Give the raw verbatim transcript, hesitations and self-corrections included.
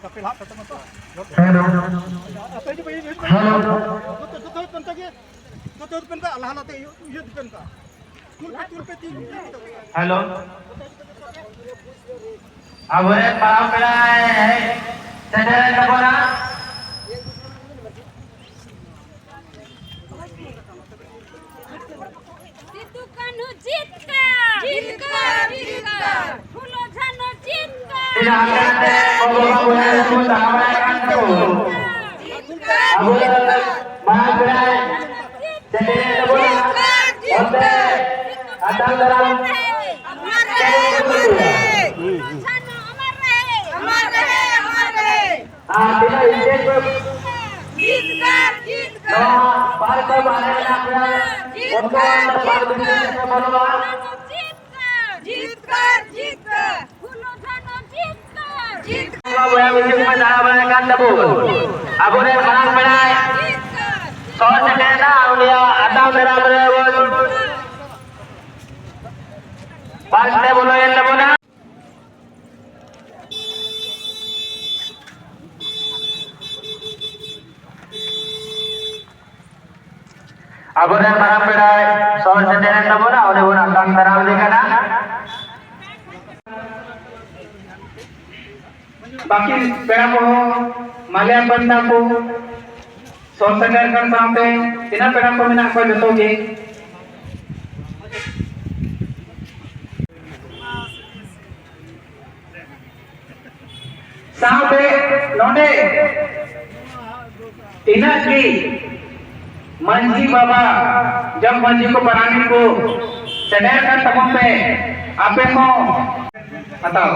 Hello. Hello. ᱡᱚᱛᱚ, ᱡᱚᱛᱚ ᱦᱩᱭᱩᱜ ᱠᱟᱱ ᱛᱟᱜᱮ, ᱡᱚᱛᱚ ᱦᱩᱭᱩᱜ ᱠᱟᱱ ᱛᱟᱜᱮ, ᱞᱟᱦᱟ ᱞᱟᱦᱟᱛᱮ ᱤᱭᱟᱹ, ᱤᱭᱟᱹ ᱫᱤᱯᱮᱱ ᱠᱟᱜ᱾ ᱛᱩᱞ ᱯᱮ, ᱛᱩᱞ ᱯᱮ, ᱛᱤ᱾ ᱦᱮᱞᱳ᱾ ᱟᱵᱚᱨᱮᱱ ᱢᱟᱨᱟᱝ ᱯᱮᱲᱟᱭ ᱦᱮᱡ ᱥᱮᱴᱮᱨᱮᱱ ᱛᱟᱵᱚᱱᱟ᱾ ᱥᱤᱫᱩ ᱠᱟᱹᱱᱦᱩ ᱡᱤᱛᱠᱟᱹᱨ! ᱡᱤᱛᱠᱟᱹᱨ! ᱡᱤᱛᱠᱟᱹᱨ! ᱯᱷᱩᱞᱳ ᱡᱷᱟᱱᱳ ᱡᱤᱛᱠᱟᱹᱨ! ᱛᱤᱱᱟᱹᱜ ᱦᱟᱱᱛᱮ ᱱᱟᱛᱮ ᱜᱚᱜᱚ ᱵᱟᱵᱟ ᱵᱚᱭᱦᱟ ᱠᱚ ᱛᱟᱲᱟᱢ ᱵᱟᱲᱟᱭ ᱠᱟᱱ ᱛᱟᱵᱚᱱ᱾ ᱟᱵᱚ ᱢᱟᱨᱟᱝ ᱯᱮᱲᱟ ᱥᱮᱴᱮᱨᱮᱱ ᱛᱟᱵᱚᱱᱟ᱾ ᱚᱱᱛᱮ ᱟᱛᱟᱝ ᱫᱟᱨᱟᱢ ᱥᱮᱴᱮᱨᱮᱱ ᱛᱟᱵᱚᱱᱟ᱾ ᱯᱷᱩᱞᱳ ᱡᱷᱟᱱᱳ ᱚᱢᱚᱨ ᱨᱮ! ᱚᱢᱚᱨ ᱨᱮ! ᱚᱢᱚᱨ ᱨᱮ! ᱟᱨ ᱛᱤᱱᱟᱹᱜ ᱥᱴᱮᱡ ᱯᱮ ᱡᱤᱛᱠᱟᱹᱨ, ᱡᱤᱛᱠᱟᱹᱨ᱾ ᱱᱚᱣᱟ ᱯᱟᱨᱠ ᱨᱮ ᱵᱟᱦᱨᱮ ᱢᱮᱱᱟᱜ ᱯᱮᱭᱟ, ᱡᱤᱛᱠᱟᱹᱨ, ᱚᱱᱠᱟᱱ ᱯᱟᱨᱠ ᱡᱤᱛᱠᱟᱹᱨ᱾ ᱵᱤᱥᱮᱥ ᱯᱮ ᱵᱚᱞᱚᱜᱼᱟ᱾ ᱡᱤᱛᱠᱟᱹᱨ, ᱡᱤᱛᱠᱟᱹᱨ᱾ ᱯᱷᱩᱞᱳ ᱡᱷᱟᱱᱳ ᱡᱤᱛᱠᱟᱹᱨ᱾ ᱡᱤᱛᱠᱟᱹᱨ᱾ ᱵᱚᱭᱦᱟ ᱢᱤᱥᱤ ᱠᱚ ᱫᱟᱬᱟ ᱵᱟᱲᱟᱭ ᱠᱟᱱ ᱛᱟᱵᱚᱱ᱾ ᱟᱵᱚᱨᱮᱱ ᱢᱟᱨᱟᱝ ᱯᱮᱲᱟᱭ ᱡᱤᱛᱠᱟᱹᱨ᱾ ᱥᱚᱦᱚᱨ ᱥᱮᱴᱮᱨᱮᱱᱟ, ᱩᱱᱤᱭᱟᱜ ᱟᱛᱟᱝ ᱫᱟᱨᱟᱢ ᱨᱮ ᱵᱚᱱ ᱯᱟᱨᱠ ᱛᱮ ᱵᱚᱞᱚᱭᱮᱱ ᱛᱟᱵᱚᱱᱟ᱾ ᱟᱵᱚᱨᱮᱱ ᱢᱟᱨᱟᱝ ᱯᱮᱲᱟᱭ ᱥᱚᱦᱚᱨ ᱥᱮᱴᱮᱨᱮᱱ ᱛᱟᱵᱚᱱᱟ, ᱚᱸᱰᱮ ᱵᱚᱱ ᱟᱛᱟᱝ ᱫᱟᱨᱟᱢ ᱮᱫᱮ ᱠᱟᱱᱟ᱾ ᱵᱟᱹᱠᱤ ᱯᱮᱲᱟ ᱠᱚᱦᱚᱸ ᱢᱟᱞᱮ ᱟᱨ ᱯᱟᱱᱛᱟ ᱠᱚ ᱥᱚᱦᱚᱨ ᱥᱮᱴᱮᱨ ᱠᱟᱱ ᱥᱟᱶᱛᱮ ᱛᱤᱱᱟᱹᱜ ᱯᱮᱲᱟ ᱠᱚ ᱢᱮᱱᱟᱜ ᱠᱚᱣᱟ ᱡᱚᱛᱚ ᱜᱮ᱾ ᱥᱟᱶᱛᱮ ᱱᱚᱰᱮ ᱛᱤᱱᱟᱹᱜ ᱜᱮ ᱢᱟᱹᱡᱷᱤ ᱵᱟᱵᱟ, ᱡᱚᱜᱽ ᱢᱟᱹᱡᱷᱤ ᱠᱚ, ᱯᱟᱨᱟᱱᱤᱠ ᱠᱚ ᱥᱮᱴᱮᱨ ᱟᱠᱟᱱ ᱛᱟᱵᱚᱱ ᱯᱮ, ᱟᱯᱮ ᱦᱚᱸ ᱦᱟᱛᱟᱣ᱾